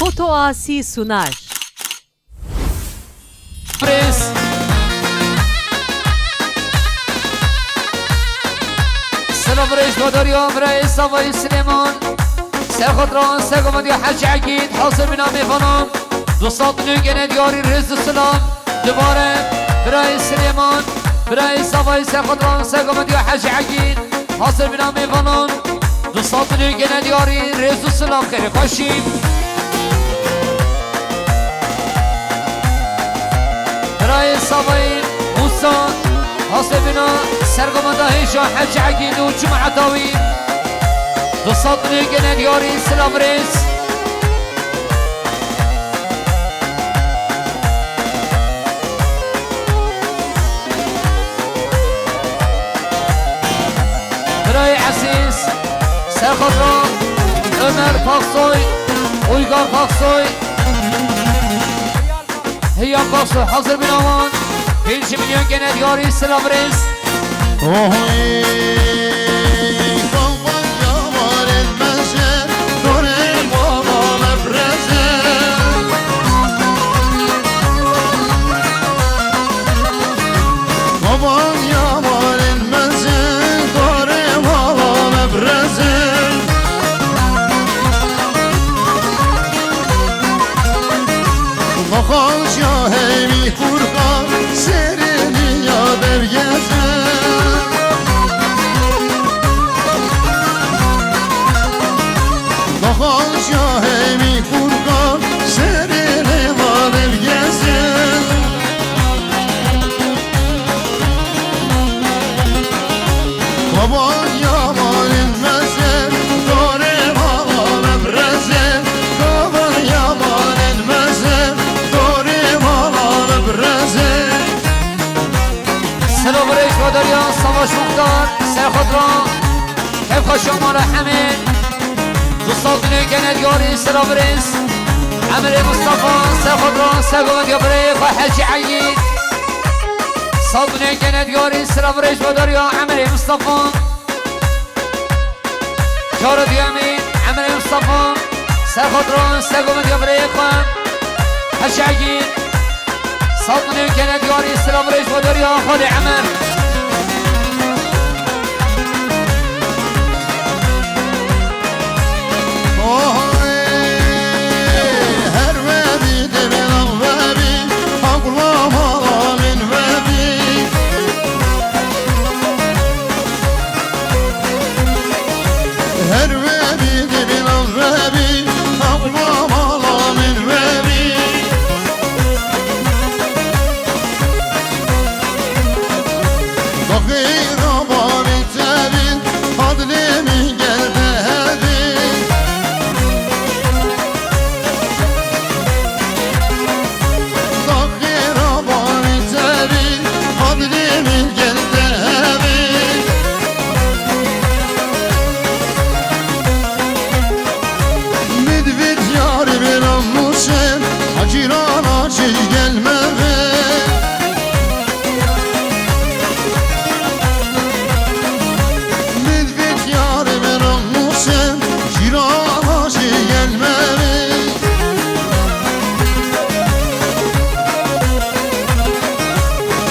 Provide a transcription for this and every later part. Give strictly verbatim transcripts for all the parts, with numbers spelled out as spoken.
Foto Asi sunar. Rêz. Silav rêz ve dariya birayê Savayî Silêman. Serxotra Segomendiya Hecî Egîd, hazir bîna mêvanan. Du sed nû gene diyarî rêz û silav. Dubare birayê Silêman, birayê Savayî Serxotra Segomendiya Hecî Egîd. Hazir bîna mêvanan, du sed nû gene diyarî rêz û silav, xêrê xweşî. Birayê Savayî Mûsa, hazir bîna sergomenda hêja Hecî Egîd û cemaeta wî. Du sed nû gene diyarî silav rêz. Birayê ezîz, Serxotra Ömer Paksoy, Uygar Paksoy, Hiyar Paksoy, hazir bîna wan. Pênc milyon gene diyarî silav rêz. Ohoy, baba yamarên meze, dorê mala mebreze. Baba yamarên meze, dorê mala mebreze. Baxaja hemî kurka serê ya dergeze. Baxaja hemî kurka serê va dergeze. Kavan yamanên meze, dorê mala mebreze. Kavan yamanên meze, dorê mala mebreze. Selo birêj ve dariya Savaş Muxtar, Serxotra, Kevxweşa mala hemê. Du sed nû gene diyarî sila birêz. Emirê Mustafa, Serxotra, Sergovendiya birê xwe Hecî Egîd. Sed nû gene diyarî sila birêj ve dariya Emirê Mustafa. Cara duyemî Emirê Mustafa, Serxotra, Sergovendiya birê xwe Hecî Egîd. Sed nû gene diyarî sila birêj ve dariya Xalê Emir. Oy, her webî demê lav webî, haqla mala min webî. Her webî demê lav webî, haqla mala min webî. Daxêra bavê tevî, hadlê min gel de hebî. Daxêra bavê tevî, hadlê min gel de hebî. Min divêt yarê bê namûsê, a cîrana çi gel me vê. Min divêt yarê bê namûsê, cîrana çi gel me vê.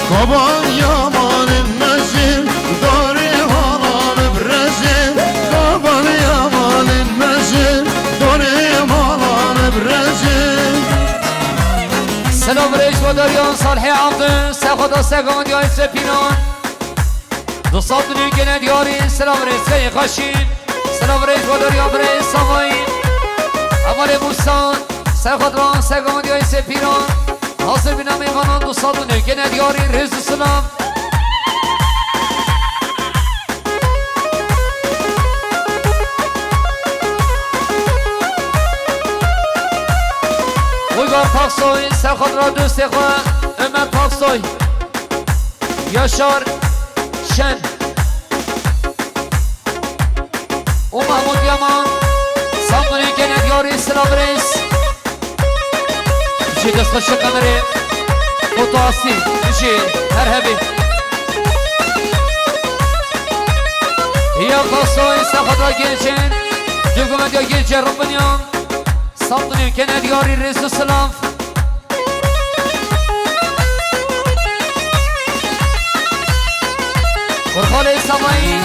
Kaban yamanên mezin, darê mala min birezin. Kaban yamanên mezin, darê mala min birezin. Selav rêj ve dariyan Salihê Abdin, Serxotra Sergovendiya Sepînan. Du sed nû gene diyarî, selav rêz, xeşîn. Selav rêj ve dariya birê Savayî. Emalê Mûsa, Serxotra Sergovendiya Sepînan. Hazir bîna mêvanan du sed nû gene diyarî rêz û silav. Uygar Paksoy, Serxotra dostê xwe, Ömer Paksoy, Yaşar Şen. û Mahmûd Yaman, Samsunê gene diyarî silav rêz. Ji destxweşi Qemerê, Foto Asî, ji her hebî. Ya Pasoy, Sexada Gêncên, Dugumediya Gêncê Rubinyan, Sed milyon kene diyarî rêz û silav. Qurxalê Savayî,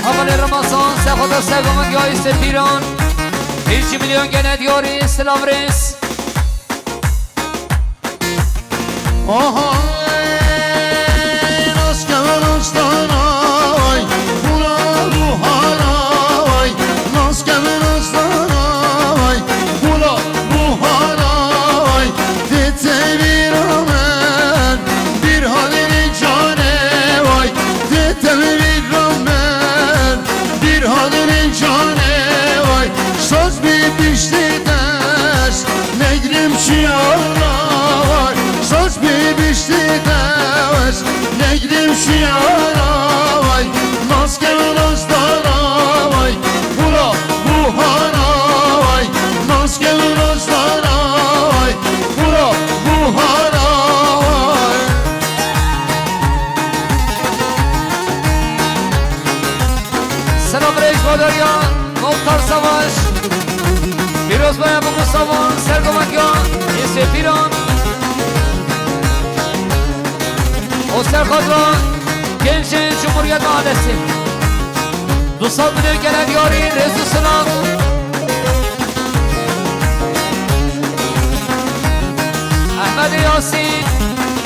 Hevalê Remezan, Sexoda Segomendiyayî Sepîran, pêncî milyon kene diyarî silav rêz. Aha, ey, nas keve nastana, ay, bula buhara, ay, nas keve nastana, ay, bula buhara, ay, tê tevîra min, bir halini cane, ay, tê tevîra min, bir halini cane, ay, saz bir pişti ders, negrim şiara, ay, saz bir pişti ders, negrim şiara, ay, maske ve nastana, ay, bula buhara, ay, maske ve nastana, ay, bula buhara, ay. Selam reis Badariyan, Muhtar Savaş. Pîroz be Bûk û Savan, sergovendiyan, ê Sepîran û serxadran gencên Cumhuriyet Mahallesi. Du sed milyon gele diyarî, rêz û silav. Ehmedê Yasîn,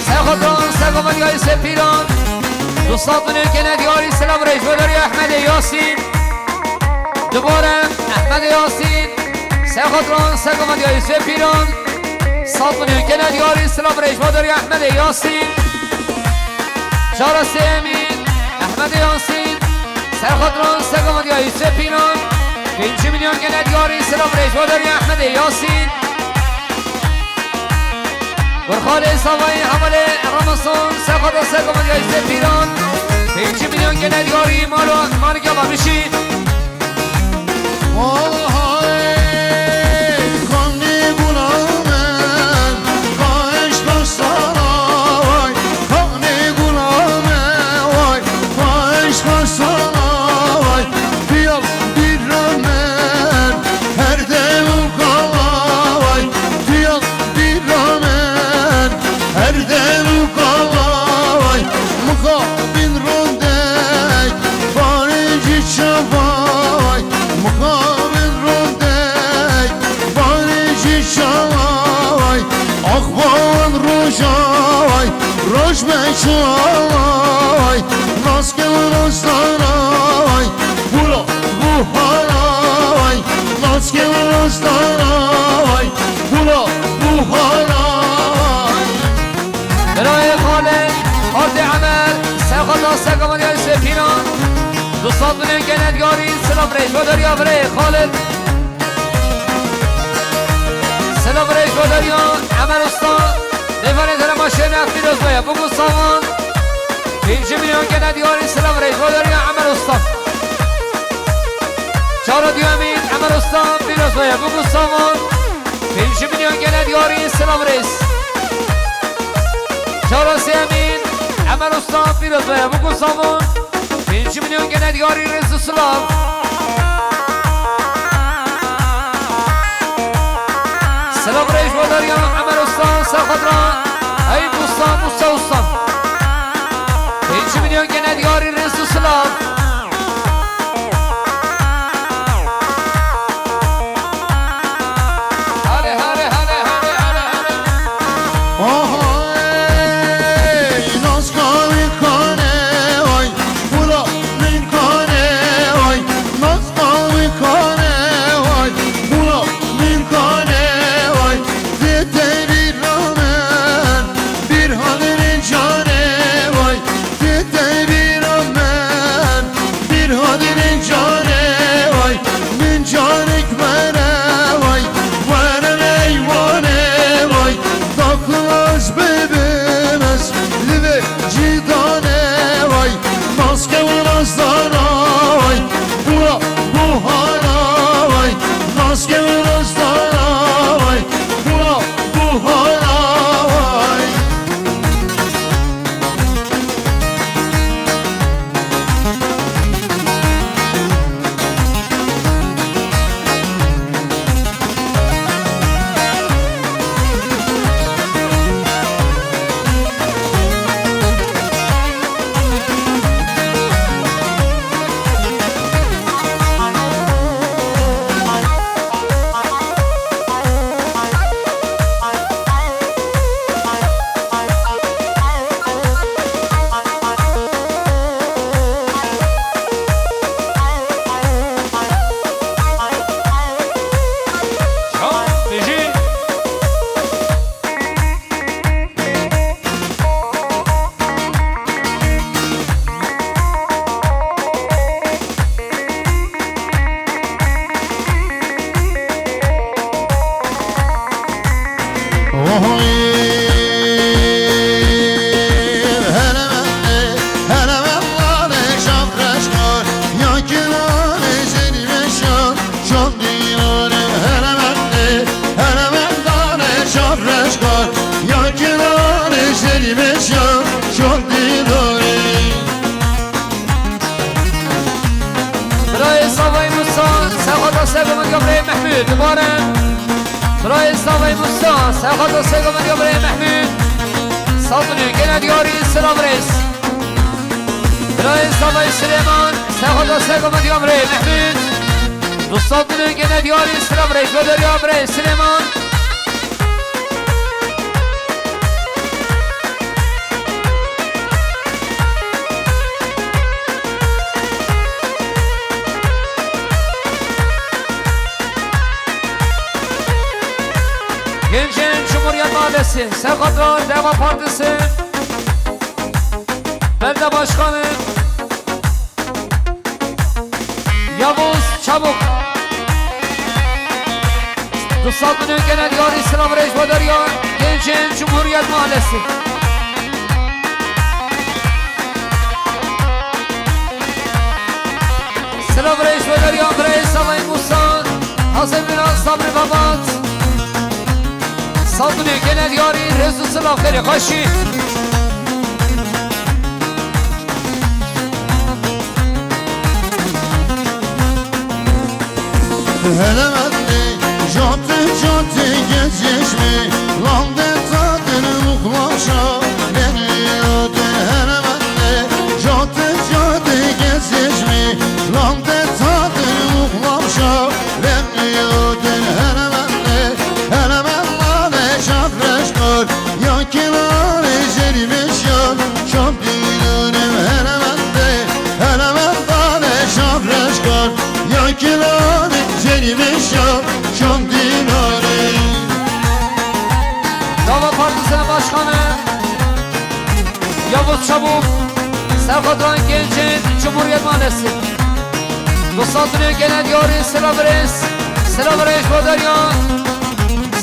serxadran, sergovendiyan, ê Sepîran. Du sed milyon gele diyarî, silav rêz û bawerî Ehmedê Yasîn. Dubare Ehmedê Yasîn, serxadran, sergovendiyan, ê Sepîran. Sed milyon gele diyarî, silav rêz û bawerî Ehmedê Yasîn. Cara sêyemîn, Ehmedê Yasîn, serxadran, sergovendiyan, ê Sepîran. Pêncî milyon gele diyarî, silav rêz û bawerî Ehmedê Yasîn. Qurxalê Savayî, Hevalê Remezan, serxadran, sergovendiyan, ê Sepîran. Pêncî milyon gele diyarî, mala, malike Babişî. Ohay, kanî gula min, xahiş xasana, way, kanî gula min, way, xahiş xasana, way, diyal bîra min, her dem û kala, way, diyal bîra min, her dem û kala, way, mixabin rondek, barê jî çava, way, mixabin rondek, barê jî çava, way, axbawan roja, way, roj me çava, way, maske û rostana, way, bula buhara, way, maske û rostana, way, bula buhara, way. Birayê Xalid, Xalidê Emer, serxadran, sergovendiyan, ê Sepîran. Du sed milyon gele diyarî, silav rêz û bawerî birayê Xalid. Silav rêz û bawerî Emer Usta, mêvanê derema şeref, pîroz be Bûk û Savan. Pêncî milyon gele diyarî, silav rêz û bawerî Emer Usta. Cara duyemîn, Emer Usta, pîroz be Bûk û Savan. Pêncî milyon gele diyarî, silav rêz. Cara sêyemîn, Emer Usta, pîroz be Bûk û Savan. Pêncî milyon gele diyarî, rêz û silav. Silav rêz û bawerî Emer Usta, serxadran, Eyüp Usta, Musa Usta. Pêncî milyon gele diyarî, rêz û silav. Hale, hale, hale, hale, hale, hale. Aha, ey, nas kavî kane, ay, bula min kane, ay, nas kavî kane, ay, bula min kane, ay, dê tevîra min, bir hadrin cane, ay, Tê tevîra min, Dubare. Birayê Savay Musa, serxata sego mendî ya birayê Mehmûd. Saldinê gene diyarî silav rêz. Birayê Savay Silêman, serxata sego mendî ya birayê Mehmûd. Du saldinê gene diyarî silav rêz. Bo deriya birayê Silêman. Gencên Cumhuriyet Mahallesi, Serxatra Deva Partisi, Belediye Başkanı Yavuz Çabuk. Du saldinê gene diyarî silav rêz bo deriya gencên Cumhuriyet Mahallesi. Silav rêz bo deriya birayê Savay Musa, Hazemîna Sabrî Babat. Saldinê gene diyarî rêz û silav xêrê xweşî. Hele mendê, jatê jatê gezêşmê, lande tadin muxlamşa, beni odin hele mendê, jatê jatê gezêşmê, lande tadin muxlamşa, beni odin hele mendê, hele mendê şafreş kor, ya kinarê jêrî meşya, şam dînarim hele mendê, hele mendê şafreş kor. Ya kilanê jêrî meşa şandînarê. Dava Partisinin Başkanı Yavuz Çabuk, Serxatran Gencên Cumhuriyet Mahallesi. Du saldinê gene diyarî silav rêz, silav rêz bo deriya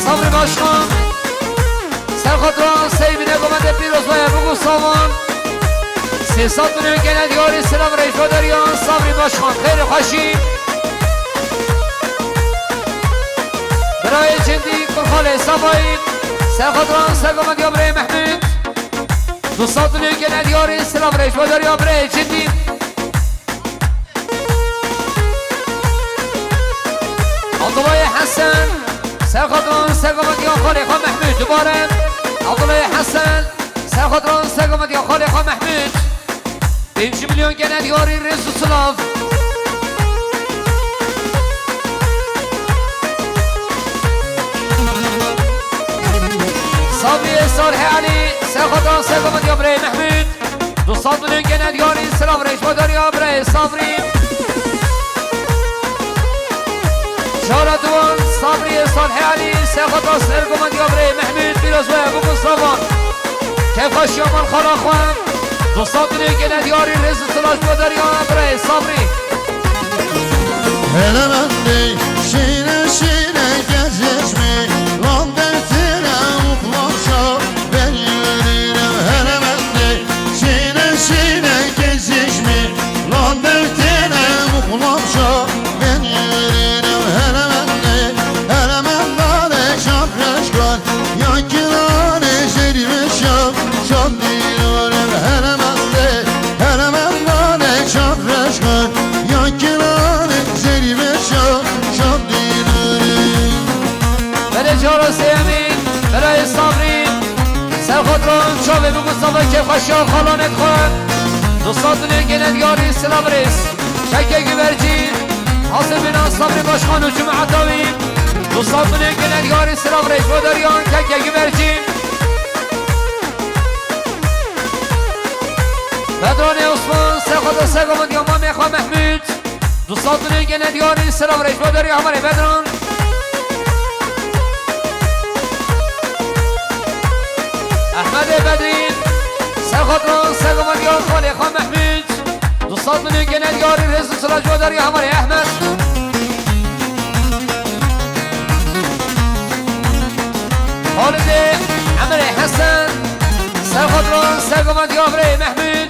Sabrî Başkan. Serxatran Seyvîne gomende pîroz waya bigu savan. Sê saldinê gene diyarî silav rêz bo deriya Sabrî Başkan. Xêr û xweşî. Birayê Cindî Kurxalê Savayî. Serxatran sergomendiya birayê Mehmûd. Du saldinê gene diyarî silav rêz bo deriya birayê Cindî. Abdullahê Hesen, serxatran sergomendiya xalê xwe Mehmûd dubare. Abdullahê Hesen, serxatran sergomendiya xalê xwe Mehmûd. Pênc milyon gene diyarî rêz û silav. Sabriyê Salihê Elî, serxatran sergomendiya birayê Mehmûd. Du saldinê gene diyarî silav rêz bo deriya birayê Sabrî. Şara duwan Sabriyê Salihê Elî, serxata sergomendiya birayê Mehmûd, pîroz waya bigu savan. Keyfxweşiya mal xala xwe. Du saldinê gene diyarî rêz û silav bo deriya birayê Sabrî. Hele mendê şîne şîne gezêşmê, lan dertine muxlamşa, ben yürüyürüm hele mendê. Şîne şîne gezişmê, lan dertine muxlamşa, ben yürüyürüm hele mendê, hele mendane şafreşkan, ya kinane şerî meşa, şan dînarem hele mendê, hele mendane şafreşkan, ya kinane şerî meşa, şan dînarem. Belê cara sêyemî, Belê Sabrî. Serxatran çavê bi Mustafa kêfxweşiya xalanê xwe. Du saldinê gene diyarî silav rêz. Keke Güvercin, Hasibina Sabrî Başkan û cemaeta wî. Du saldinê gene diyarî silav rêz bo deriyan Keke Güvercin. Bedranê Osman, serxata sergomendiya mamê xwe Mehmûd. Du saldinê gene diyarî silav rêz bo deriya hevalê Bedran. Ehmedê Bedrî, serxatran sergomendiya xalê xwe Mehmûd. Du saldinê gene diyarî rêz û silav bo deriya hevalê Ehmed. Halidê Emirê Hesen, serxatran sergomendiya birayê Mehmûd.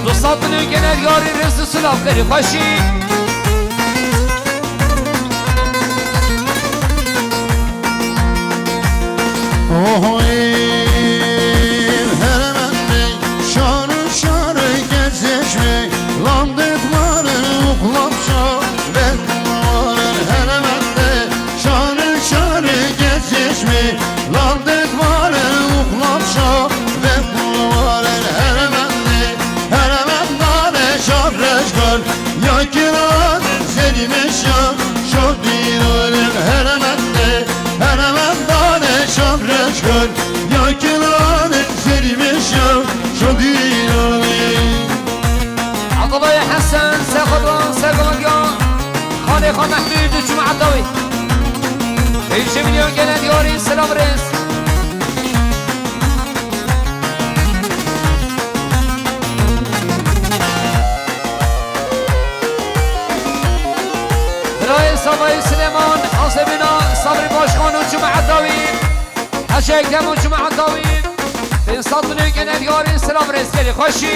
Du saldinê gene diyarî rêz û silav, xêr û xweşî. Ohoy, heremendê, şarı şarı gezişmê, lan detmarı uklamşa, ben Xan Mehmûd û Cuma Etawî. Pêncî milyon gene diyarî, silav rêz. Birayê Savayî Silêman, Hasebîna Sabrî Başxan û Cuma Etawî. Heşê Ekrem û Cuma Etawî. Pênc sed milyon gene diyarî, silav rêz gelî xweşî.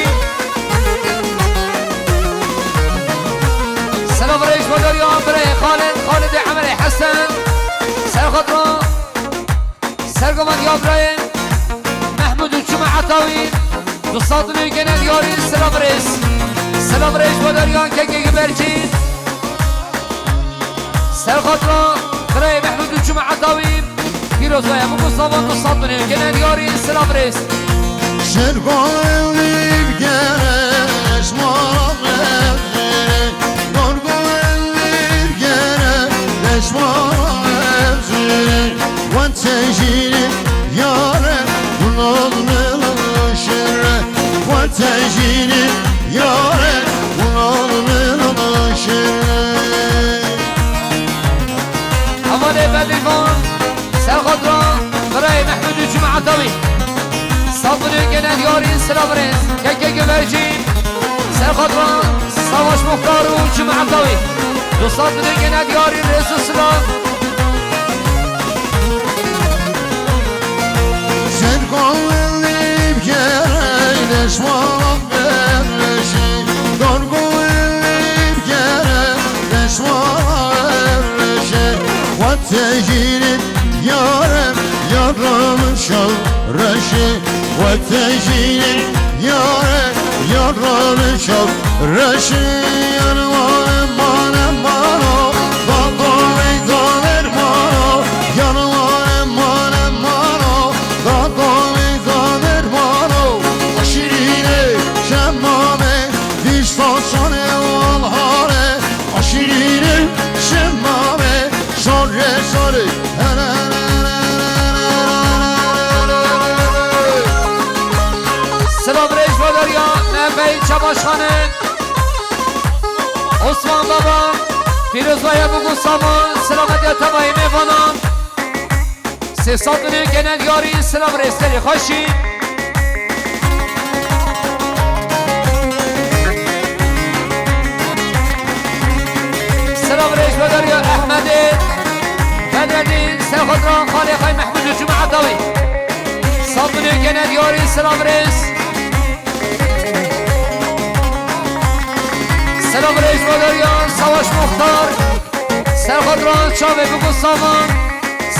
Silav rêz bo dariya birayê Xalid, Xalidê Emelê Hesen. Serxatra. Sergovan ya birayê Mehmûd û Cuma Etawî. Du sed milyon gene diyarî, silav rêz. Silav rêz bo dariya kekê Gibercî. Serxatra birayê Mehmûd û Cuma Etawî. Pîrozbaya, biku savan du sed milyon gene diyarî, silav rêz. Şergovan li gere şma mevzî, Gorgovan li gere şma mevzî. Wan tejînî yare, gunod li şere. Wan tejînî yare, gunod li şere. Hevalê Bedîvan, Serxatra, birayê Mehmûd û Cuma Etawî. Sed milyon gene diyarî, silav rêz. Kekê Givercî, Serxatra, Savaş Muxtar û Cuma Etawî. Du sed milyon gene diyarî, rêz û silav. Sergovan li gere şma mevzî, Gorgovan li gere şma mevzî. Wan tejînî yare, yara min şew reşî. Wan tejînî yare, yara min şew reşî. Yar mane, mane, mano, da da vey da ver mano. Yar mane, mane, mano, da da vey da ver mano. Aşîrîne şemame, vîşta şane wal hare. Aşîrîne şemame, şare şare. Silav rêz bo dariya me bey Çabaşxanê. Osman Baba, pîrozbaya, biku savan, silametiya temamê mêvanan. Sê sed milyon gene diyarî, silav rêz gelî xweşî. Silav rêz bo dariya Ehmedê Bedredîn, Serxatra, Xalê Xay Mehmûd û Cuma Etawî. Sed milyon gene diyarî, silav rêz. Silav rêz bo dariya Savaş Muxtar. Serxatra, çavê, biku savan.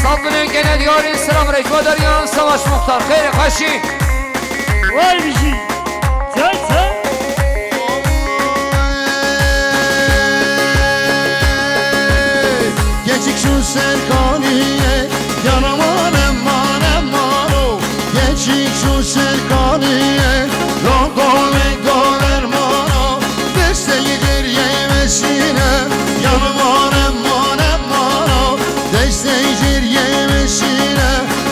Sed milyon gene diyarî, silav rêz bo dariya Savaş Muxtar. Xêrê xweşî. Vay bijî. Çay çay. Keçik şu serkaniye, yar mane, mane, mano. Keçik şu serkaniye, rogo ve gover mano. Desteği derye vesile, yar mane, mane, mano. Desteği derye vesile,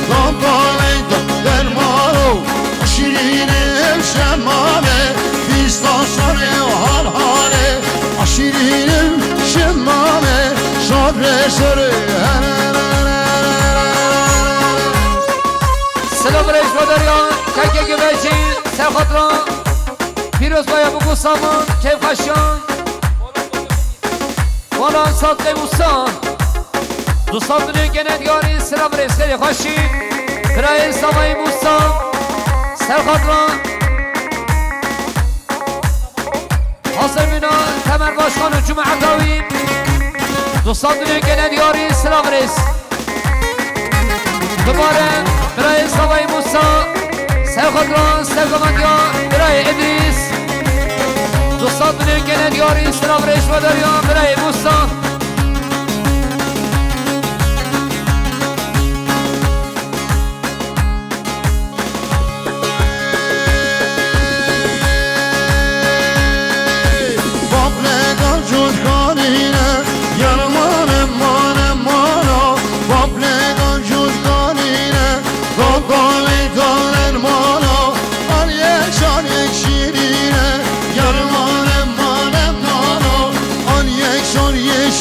rogo ve gover mano. Şîrînim şemame, vîsta şarê hal halê. Şîrînim şemame, şarê şarê. Silav rêz bo dariya, kekê Givercî, Serxatra, pîrozbaya, biku savan, kêfxweşiyan. Wala Sadqê Musa. Du sed milyon gene diyarî, silav rêz gelî xweşî. Birayê Savayî Musa. Serxatra. Hasebîna Temer Başkan û Cuma Etawî. Du sed milyon gene diyarî, silav rêz. Dubare birayê Savayî Musa, Serxatra, sergovan ya birayê Îdrîs. Du sed milyon gene diyarî, silav rêz bo dariya birayê Musa. Bap legal cût kanîne, yar mane, mane, mano. Bap legal cût kanîne, gogo ve gover mano. Al yek şan yek şîrîne, yar mane, mane, mano. Al yek şan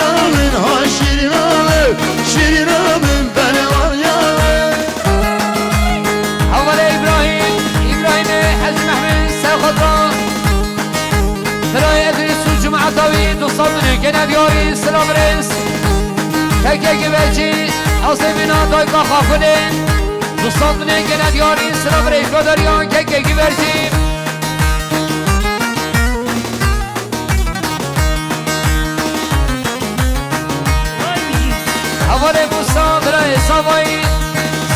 Şîrîna min, ha şîrîna min, şîrîna min, benê wan ya min. Hevalê Îbrahîm, Îbrahîmê Hecî Mehmî Serxotra. Birayê Edrîs û cemaeta wî, dostan min ê gene diyarî, silav rêz. Kekê Givercî, Azê Mîna, dayka Xaxulê. Dostan min ê gene diyarî, silav rêz, Godariyan, kekê Givercî. Hevalê Musa, birayê Zavayî,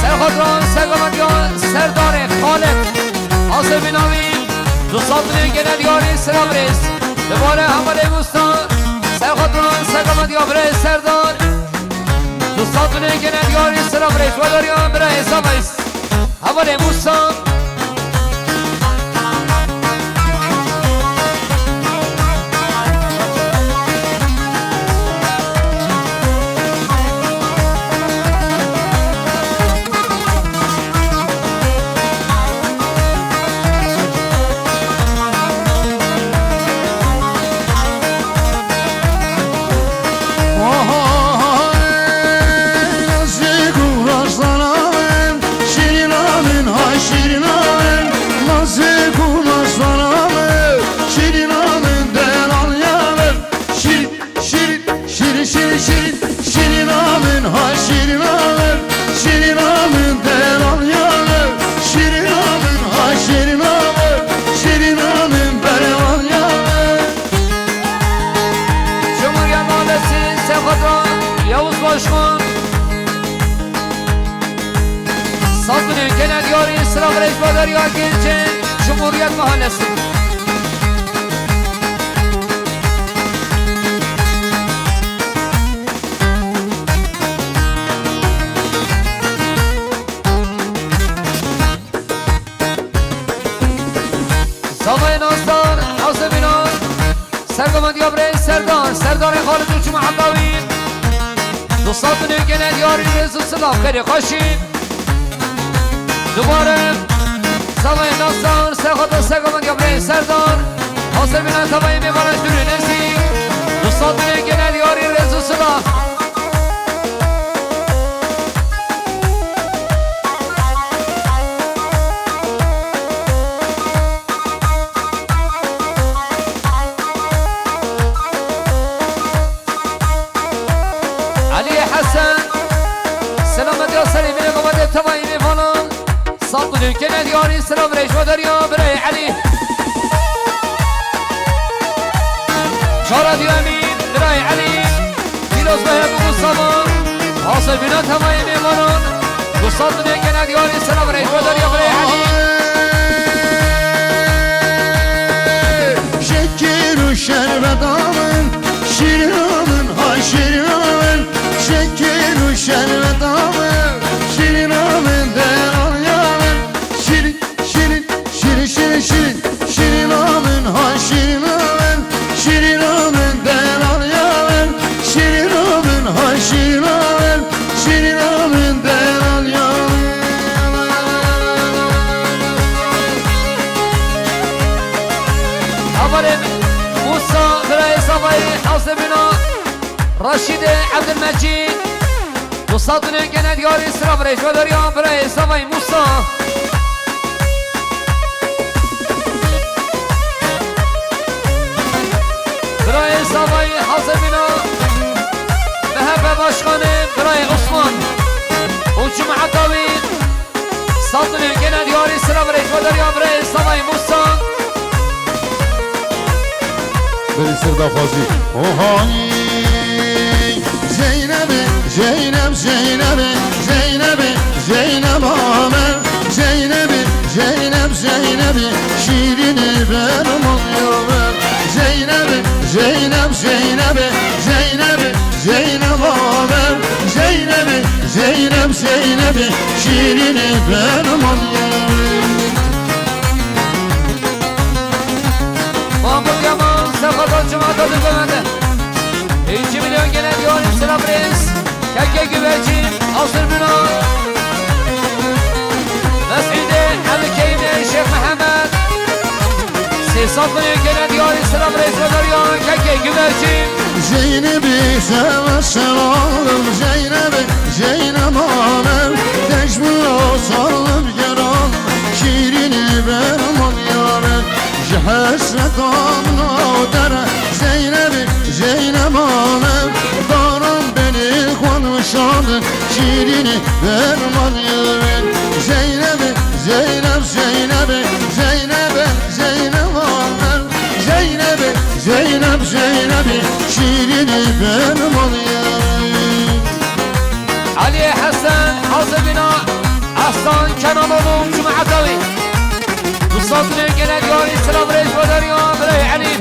Serxotra, Serxotra, Serdarê Xalid, Azê Mîna wî, dostan min ê gene diyarî, silav rêz. Dibare hevalê Musa, Serxotra, Serxotra, birayê Serdar, dostan min ê gene diyarî, silav rêz, Godariyan, birayê Zavayî. Hevalê Musa. Saz bidin, gene diyarî silav rêj bo derya Gêncên Cumhuriyet Mahallesi. Zavayê Nasdar, Azebînan, sergovendiya birê Serdar, Serdarê Xalid û Cuma Etawi. Du sed û newkene diyarî rêz û silav, xêrê xweşî. Dubare, zavayê Nasdar, serxweda sergovendiya birê Serdar, Azebînan tevayê mêvana dûrî nêzî. Du sed û newkene diyarî rêz û silav. Elî Hesen, selametiya serê min e, babetê tevayî mêvanan. Sed û newkene diyarî silav rêj bo derya birayê Elî. Çara diyemîn, birayê Elî. Pîroz be hemû savan, Azebînan tevayê mêvanan. Du sed û newkene diyarî silav rêj bo derya birayê Elî. Şekir û şerbeta min, şîrina min, hay şîrina min. Şekir û şerbeta min, şîrina min, delaliya min. Şîrin, şîrin, şîrin, şîrin, şîrin. Şîrina min, hay şîrina min. Şîrina min, delaliya min. Şîrina min, hay şîrina min. Şîrina min, delaliya min. Havarê Musa, birayê zavayê Azebîna, Raşîdê Ebdilmecîd. Du sed û newkene diyarî silav rêj bo derya birayê zavayê Musa. Birayê zavayê Hazemîna, M H P başkanê birayê Osman û cemaeta wî. Sed û newkene diyarî silav rêj bo derya birayê zavayê Musa. Berî ser daxwazî. Ohay! Zeynebê, Zeyneb, Zeynebê, Zeynebê, Zeyneba me. Zeynebê, Zeyneb, Zeynebê, şîrînê ber min ya ber. Zeynebê, Zeyneb, Zeynebê, Zeynebê, Zeyneba me. Zeynebê, Zeyneb, Zeynebê, şîrînê ber min ya ber. Mahmut Yaman, Sefadan Cuma Tadı Kövende. İki milyon gelen diyarî silav rêz. Kekê Güvercin, Hazir Bina. Mes'îdê, Elî Keyîmê, Şêx Mihemed. Sê sed milyon gelen diyarî silav rêz bo derya. Kekê Güvercin. Zeynebê seve selam, Zeynebê, Zeyneba me. Tecmura salim geran, şîrînê ber min ya ber. Ji hesreta min awdere, Zeynebê, Zeyneba me. Daran benê xwe nişan, şîrînê ber min ya ber. Zeynebê, Zeyneb, Zeynebê, Zeynebê, Zeyneba me. Zeynebê, Zeyneb, Zeynebê, şîrînê ber min ya ber. Elî Hesen, Hazir Bina, Ehsan Kenanoğlu, cemaeta wî. Du sed milyon gelen diyarî silav rêz bo derya birayê Elî.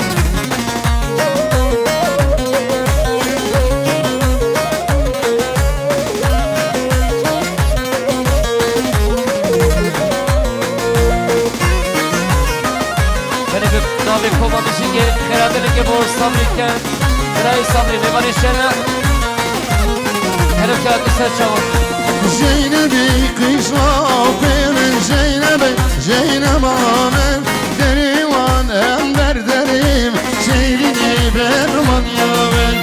Belê bi navê koma mijîngê xêratineke bo Sabrî ken. Birayê Sabrî, mêvanê şerme. Herif kağıt ser çawa. Zeynebê qîza pê min, Zeynebê, Zeyneba min. Derê wan em ber derê min, şîrînê ber min ya ber.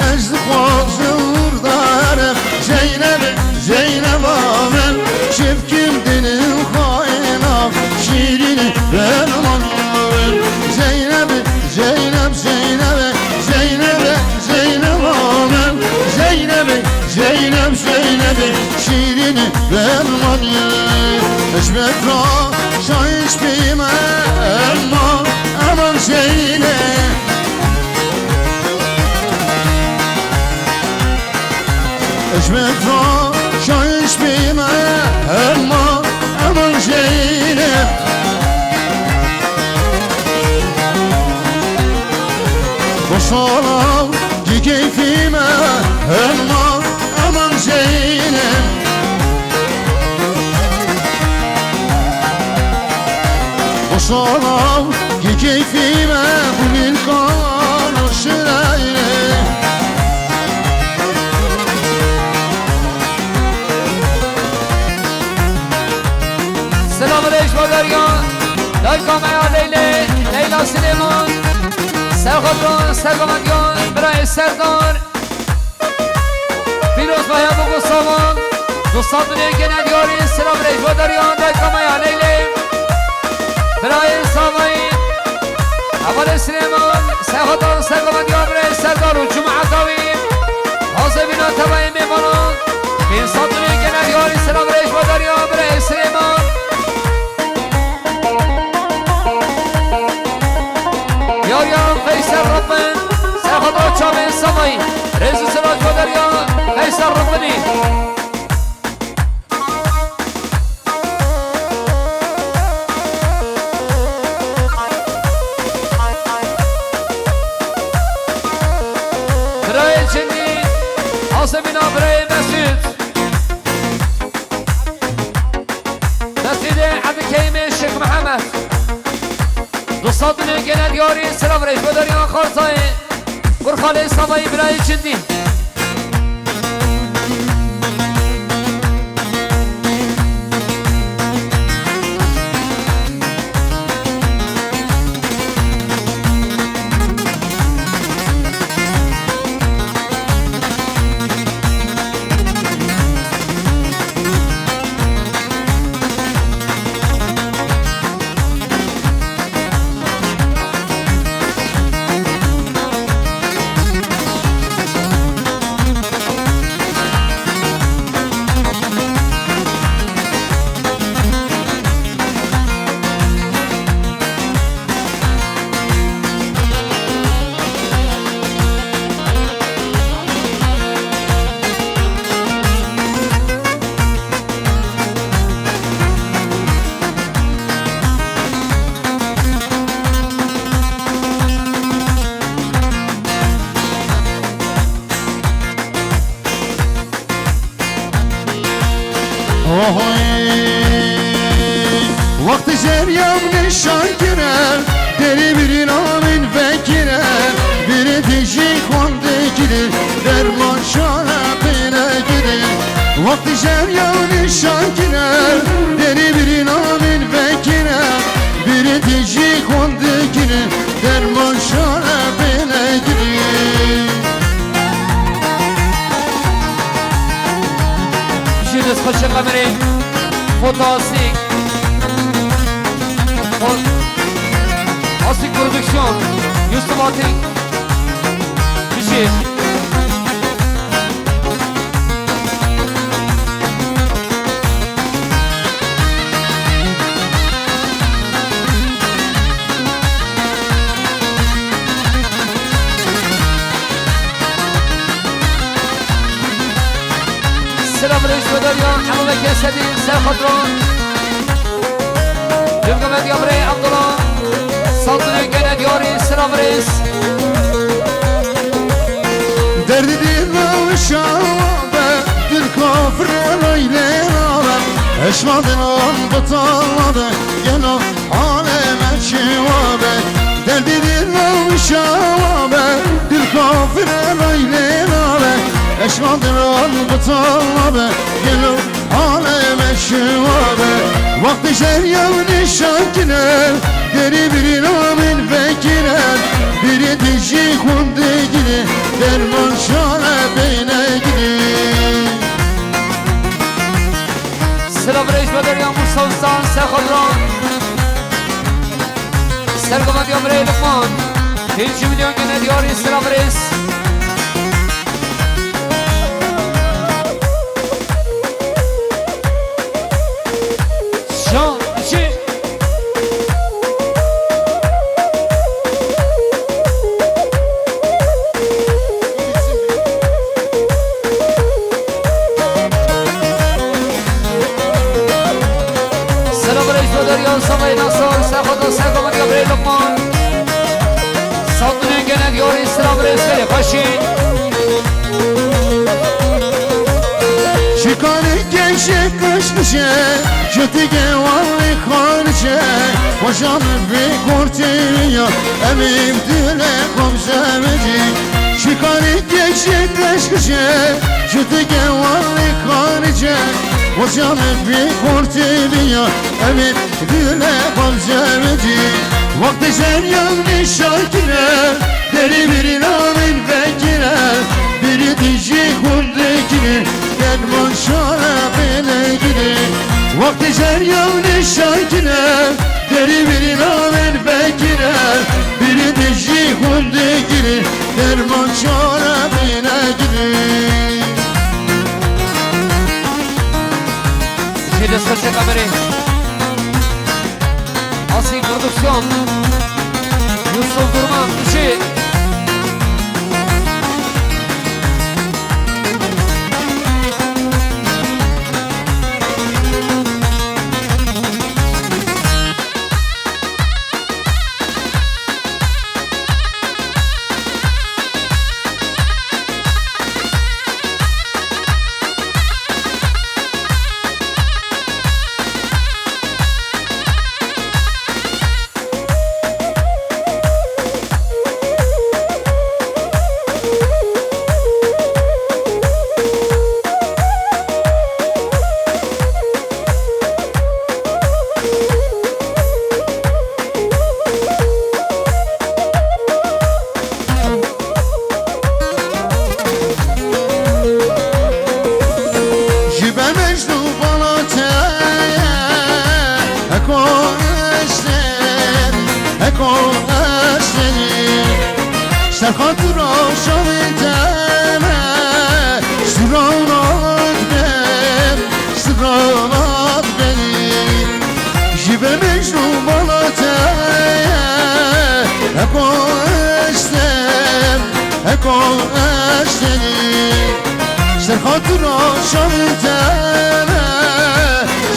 Ez dixwazim wir de herim, Zeynebê, Zeyneba min. Çepkim dinim xayê nav, şîrînê ber min ya ber. Zeynebê, Zeyneb, Zeynebê, Zeynebê, Zeyneba min. Zeynebê, Zeyneb, Zeynebê, şîrînê ber min ya ber. Ez ji ber ra şaş bîme, ema, eman Zeyneb. Ez ji ber ra şaş bîme, ema, Solo ki keyfime, emma aman Zeynep. Bu solo ki keyfime, bu nil konu şirayne. Selam reş badarya, dayka me ya Leyle, Leyla Silêman, Serxotan, Serxotan, birayê Serdar. Pîroz Meha Bûk û Savan, dostan dilê gene diyarî, selam reş badarya, dayka me ya Leyle, birayê Savayî, hevalê Silêman, Serxotan, Serxotan, diya birayê Serdar û cemaeta wî, hazê bîna tevayê mêvanan, pênc sed dilê gene diyarî, selam reş badarya, birayê Silêman. Yar yar Qeyser Rabbin, Serxotan çavên Savayî, rêz û selav ji bo derya Qeyser Rabbinî. Birayê Cindî, Asemîna birayê Mesûd. Mesîdê Ebdikeyimê Şêx Mihemed. Dostan dilê gene diyarî, silav reş bo derya Xarzayê. Kurxalê Savayî birayê Cindî. Ohoy, wextê zerya min nîşan kire, derî birîna min vekire, birê dijî xwendê kire, derman şare pê nekire. Wextê zerya min nîşan kire, derî birîna min vekire, birê dijî xwendê kire, derman şare pê nekire. Ji destxweşê Qemerê, Foto Asîk, Fo-, Asîk Production, Yusuf Atik, Bijî. Silav rêz bo derya Ebubekir Sedîq Serxotan. Cumhuriyet ya birê Abdullah. Saldırı gene diyarî silav rêz. Derdî dî navşawa be, dil kafir leylê nabe. Eşma dinan bitala be, gelo aleme çiwa be. Derdî dî navşawa be, dil kafir leylê nabe. Eşma dinan bitala be, gelo aleme şiwa be. Wextê zerya min nîşan kire, derî birîna min vekire, birê dijî xwendê kire, derman şare pê nekire. Silav rêz bo derya Musa Usta, Serxotan. Sergovan ya birê Lukman. Pêncî milyon gene diyarî silav rêz. Şan, şi. Selam reis bo derya Savayê Nasir, Serxotan, Sergovan ya birê Lukman. Saldırı gene diyarî silav Eskerê xweşî. Şikanê keşê qeşqişe, ji tigê wawê xaniçe, xweşa min vê xortê ya, em ê dilê xwe bizewicî. Şikanê keşê qeşqişe, ji tigê wawê xaniçe, xweşa min vê xortê ya, em ê dilê xwe bizewicî. Wextê zeryan nîşan kire, derî birî navên vekire, birî dijî xundekine, derman şare pênekine. Wextê zeryan nîşan kire, derî birî navên vekire, birî dijî xundekine, derman şare pênekine. Jê destxweşe kamerê. Asî Prodüksiyon. Yusuf Durman, Dişi. Ji be Mecnû bala te ye, heko ez te, heko ez te. Ser xatira şavê te me, sirranat bem, sirranat bem. Ji be Mecnû bala te ye, heko ez te, heko ez te. Ser xatira şavê te me,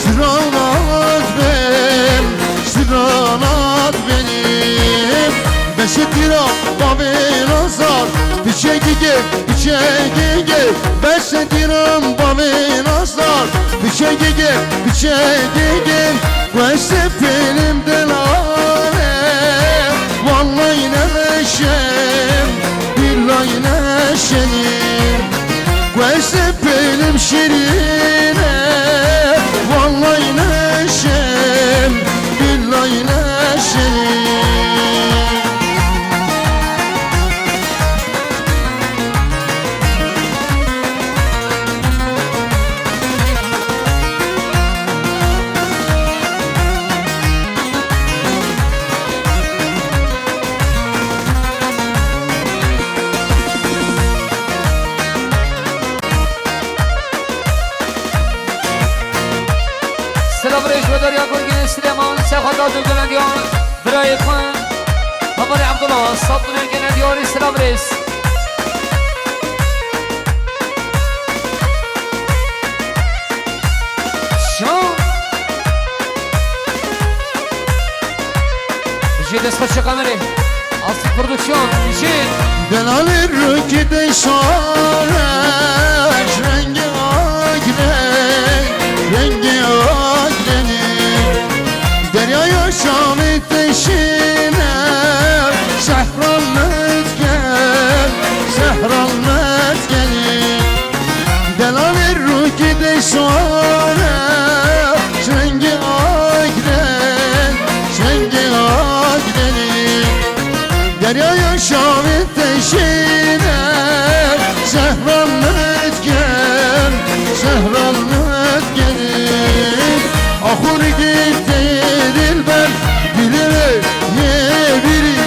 sirranat bem, sirranat bem. Beşê tîra bavê nazar, piçekî gê, piçekî gê. Beşê tîra bavê nazar, piçekî gê, piçekî gê. Ku ez sepelim delale, wallay neşem, billay neşem. Ku ez sepelim şirine, wallay neşem, billay neşem. Silav rêj we dariya Gurgên Silêman, Sexweta Dulgulendî ya birayê xwe, Hevalê Abdullah, Sabunê gene diyarî silav rêz. Şan. Jê destxweşê kamerê. Asî Prodüksiyon. Jê. Delalê rokê de şareş rengê agre, rengê agre. Deryaya şavê te şêne, sehra me dike, sehra me dike. Delalê rokê de şareş rengê agre, rengê agre. Deryaya şavê te şêne, sehra me dike, sehra me dike. Axurî tê dilber, dilê wê yê bîrî.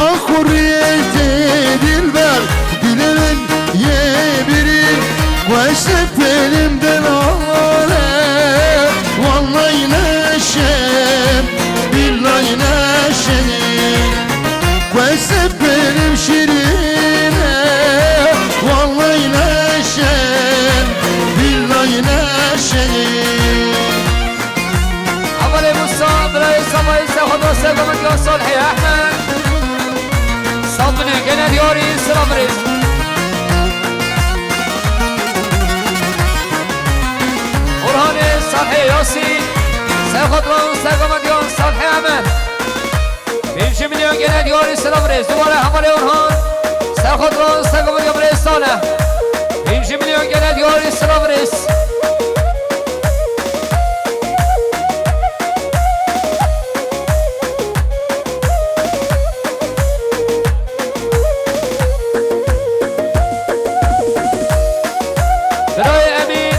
Axurî tê dilber, dilê wê yê bîrî. Ku ez sepelim delale, wallay neşem, billay neşem. Ku ez sepelim şirine, wallay neşem, billay neşem. Hevalê Musa, birayê Safayê Sexweta Sego min ya Salihê Ehmed. Sabunê Gene diyarî silav rêz. Orhanê Salihê Yasî, Serxotran Sergamediyan Salihê Emer. Pêncî milyon gene diyarî silav rêz. Dubare hevalê Orhan, Serxotran Sergamediyan birê Salih. Pêncî milyon gene diyarî silav rêz. Birayê Emîn,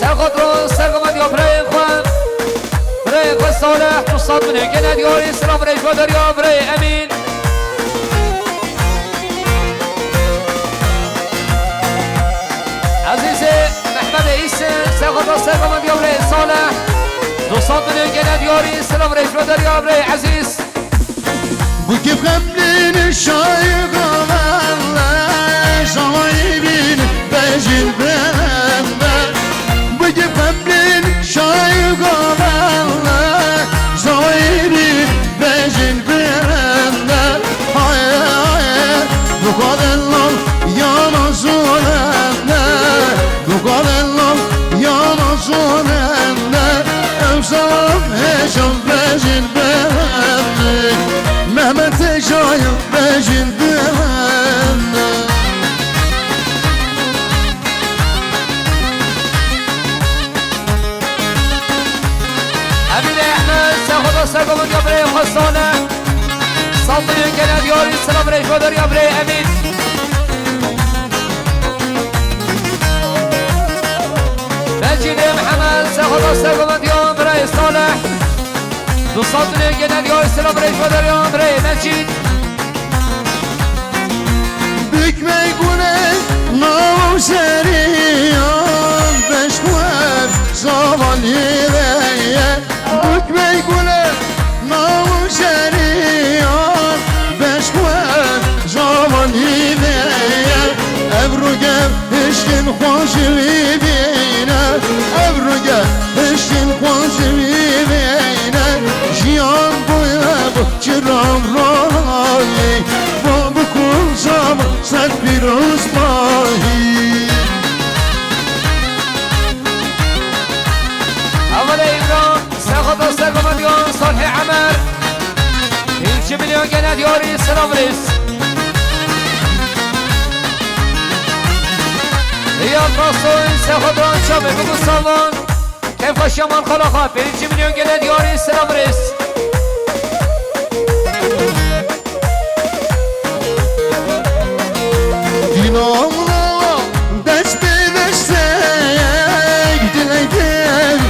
Serxotran Sergamediya birayê xwe, birayê xwe Salih, tu sed milyon gene diyarî silav rêz ve deriya birayê Emîn. Ezîzê Mehmedê Îsin, Serxotran Sergamediya birayê Salih, tu sed milyon gene diyarî silav rêz ve deriya birayê Ezîz. Bûkî xemlîn şayî gavelle, şawayî bîn bejîn belende. Bûkî xemlîn şayî gavelle, şawayî bîn bejîn belende. Haye, haye, bu kadar lal yana zulende. Dugalelo yana zonende, ew zaf hêşan bejin bende. Mehmet hêşayın bejin bende. Emîne Ehmed, Serxoda Sergovind ya birê Xwestane. Saldırı gelen diyarî, silam rêjbedar ya birê Emîn. Mecîdê Mihemed, Serxoda Sergovind ya birê Salih. Du saldırı gelen diyarî, silam rêjbedar ya birê Mecîd. Bükmey gule nav seriyan beşkuer zavalî veye. Bükmey gule nav seriyan beşkuer zavalî veye. Evruge hişkin xwajivî bîne, evruge hişkin xwajivî bîne. Jiyan bûye bu Çiram ronayî, va bikum zam ser pîrozbahî. Hevalê Îmran, Serxoda Sergomediyan, Salhê Emer. Pêncî milyon gene diyarî, silam rêz. Riyad Rasoy, Serxoda Çamê, biku savan. Kevxweşiya man xalaxa, pêncî milyon gene diyarî, silam rêz.